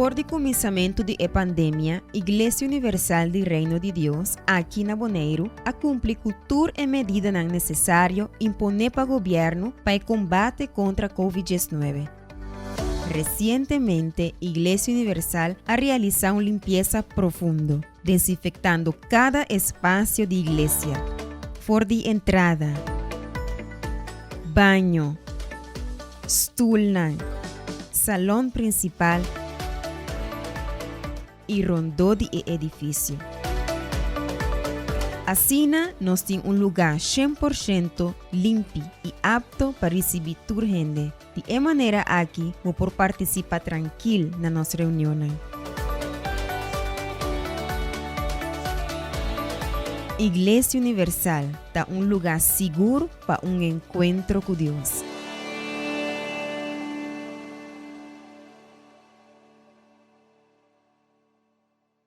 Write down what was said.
For di kuminsamentu di e pandemia, Iglesia Universal di Reino di Dios aki na Boneiru a kumpli ku tur e medidanan nesesario imponé pa gobièrnu pa e kombate kontra Covid 19. Resientemente Iglesia Universal a realisá un limpiesa profundo, desinfektando kada espasio di iglesia, for di entrada, baño, stulnan, salon prinsipal i rondó di e edifisio. Asina nos tin un lugá 100% limpi i apto pa risibí tur hende. Di e manera aki bo por partisipá trankil na nos reunionnan. Iglesia Universal ta un lugá sigur pa un enkuentro ku Dios.